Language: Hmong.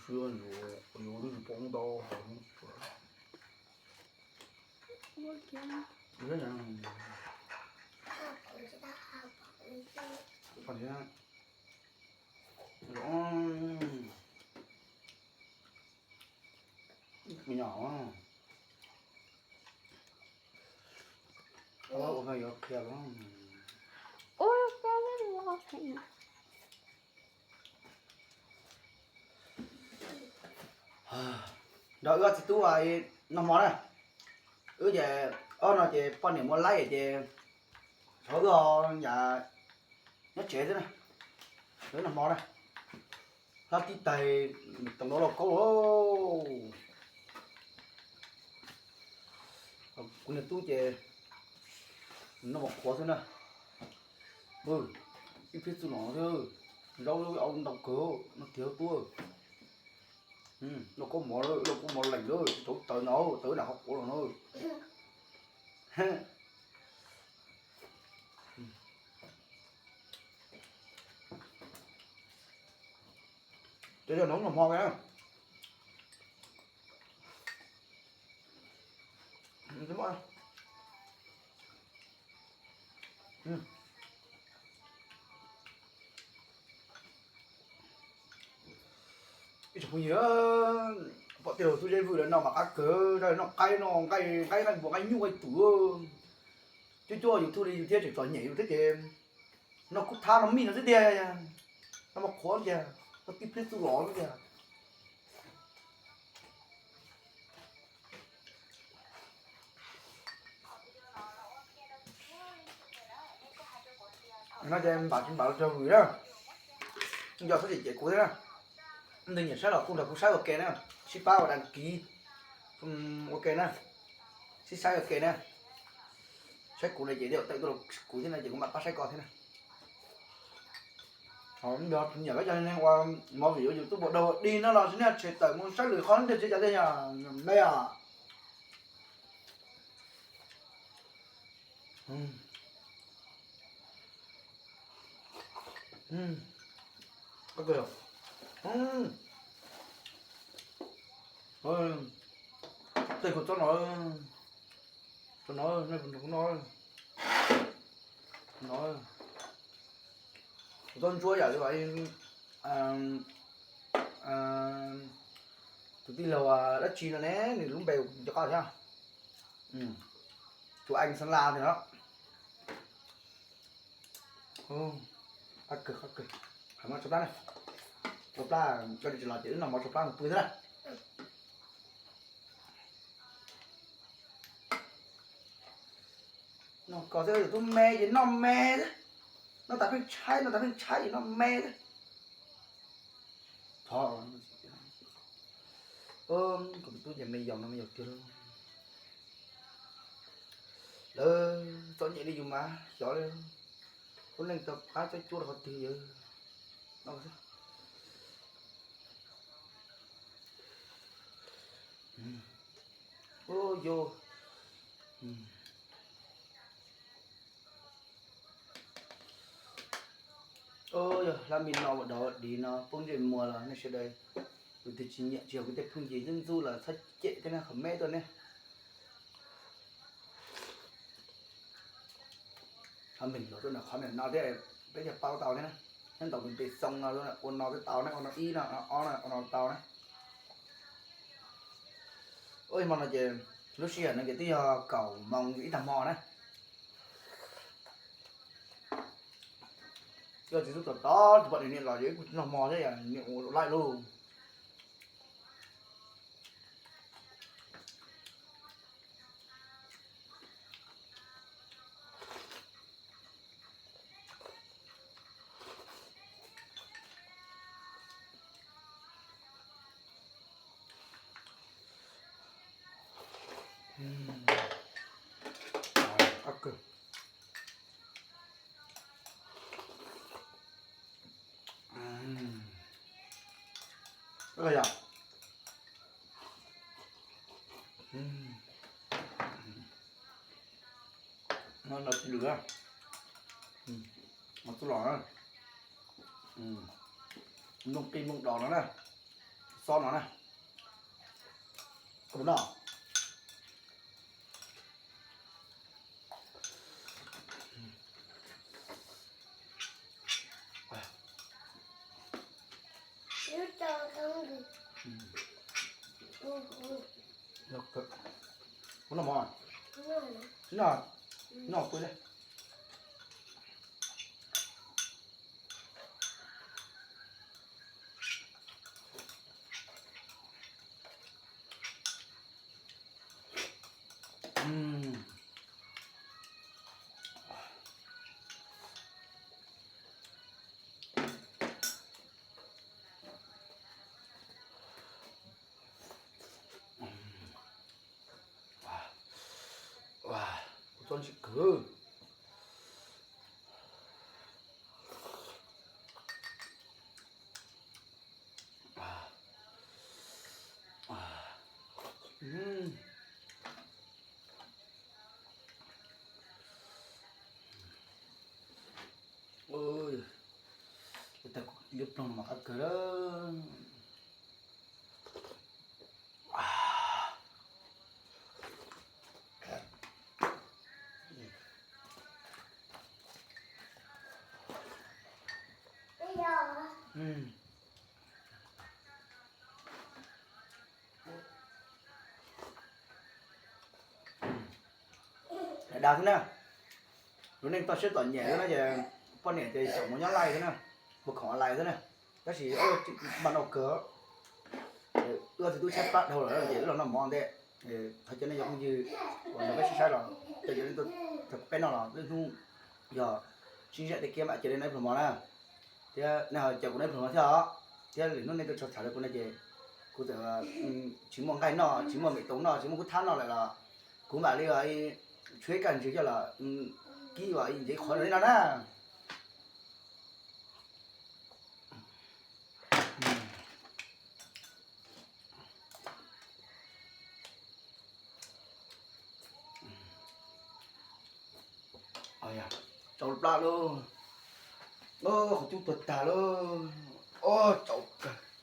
Yuav, yuav lub poob ntau. Nyom. Ua no yuav qhia los. Nrog wb ob txiv tub noj hmo na. Wb ces ob no ces poj niam muab laib ces thov wb ho yam nyob tsev xwb na. Wb noj hmo na. Hlab tib tais, tau nrov lauj kaub lauj. Kuv niag tub ces noj mov qhuav xwb na. Ib pliag txuj no thiab, zaub au ntau kawg, no tiag tuaj. Lauj kaub mov, lauj kaub mov lees lawm, tsis tau tawv no, tawv nram qhov quav los no. Ces yog hnub no hmo na. Ib tsoom phooj ywg, pom tej laus tub zeb vwm lawv noj mas qab kawg, noj qaib, noj nqaij, nqaij nqaij npua nqaij nyuj nqaij twm. Cuab cuab YouTube li yus thiab tseem txom nyem yus thiab ces noj kub thab noj mij no xwb tiag, noj mov qhuav tiag, noj tib pliag txuj lov xwb tiag. No ces npam tsis npam los tsaug vwm na. Yog txhob cem cem kuv thiab na. Leej twg nyiam saib los kuj nrog kuv saib ua ke na. Sib pab ua đăng ký ua ke na. Sib saib ua ke na. Saib kuv no ces tawm tuaj rau kuv thiab no ces kuv mam pab saib koj thiab na. Yog nyiam koj cov neeg uas mov vim yuav YouTube ua dog ua dig no los sim nej tshem tawm mus saib lwm qhov twg tsis cas thiaj yog me os. Tej kuv txob no, txob no, no, no, kuv txob ntsuab yam li tus tij laug dab tsi no ne, nws lub npe nco qab thiab. Tus Anh Sơn La ntag no. Qab kawg, qab kawg. Hais mov tsau plab na. Tsau plab, koj tsis los ces wb noj mov tsau plab mus pw thiab na. Noj kos xwb, tub me ces noj me xwb. Noj tas pheej tshaib, noj tas pheej tshaib ces noj me xwb. Thov, kuv tus tub ces me yaus no me yaus tiag lauj. Lawv txom nyem li yus mas xyov li. Lub neej tau qab txob cuab rau qhov twg yawg. Ua yus. Yog hlab me no ua dog dig no poob ntsej muag los nej sawv daws, tus twg tsis nyiam tsis yog kuv tej phooj ywg ntxub ntxub los txhob cem thiab na, comment tuaj ne. Qhov me los tuaj no, qhov me no thiab peb cog paub tau thiab na. Nyob ntawm npe xoo no ua no twb tau na, ua no ib no, ua no ob no, ua no tau na. Ua ib hmo no ces lub sij hawm no ces twb yog kaum moos ib tag hmo na. Yog tsis xub tom tod tus poj niam niam los yog ib kuj tsis noj hmo thiab, niam ua laij lauj. Qab kawg. No tsis lwm, no txuj lom, nplooj qij nplooj dos no na, Xob no na. Koj puas noj? Ua no mov, noj, noj pw li. Ua, kuv txob ntsim kwv. Ua, tag kuv lub ploog no mas qab kawg lawm. Dag xwb na, lub neej toj siab txom nyem xwb na ces poj niam ces xyaum mus nyob laij xwb na, mus khoom online xwb na. Tab sis mas no kawg, wb txiv tub tshaib plab dhau lawm ces wb los noj mov ntej. Thov cov nej cov phooj ywg uas nrog peb sib saib los, cov nej tuaj nrog peb noj los lwm hnub yog sib ntsib deb kiag mam coj nej noj pluag mov na. Thiab nej ho coj kuv noj pluag mov thiab os. Thiab lwm hnub nej tuaj tso tham rau kuv no ces kuv txawm tsis muaj nqaij noj, tsis muaj mem toos noj, tsis muaj kub thab noj lawm los kuv mam li tshuav ib kaj ntsis coj los kib ua ntsev qhuav rau nej noj na. Tsau plab lauj. Qhov cub tuag tag lauj. Tsau kawg.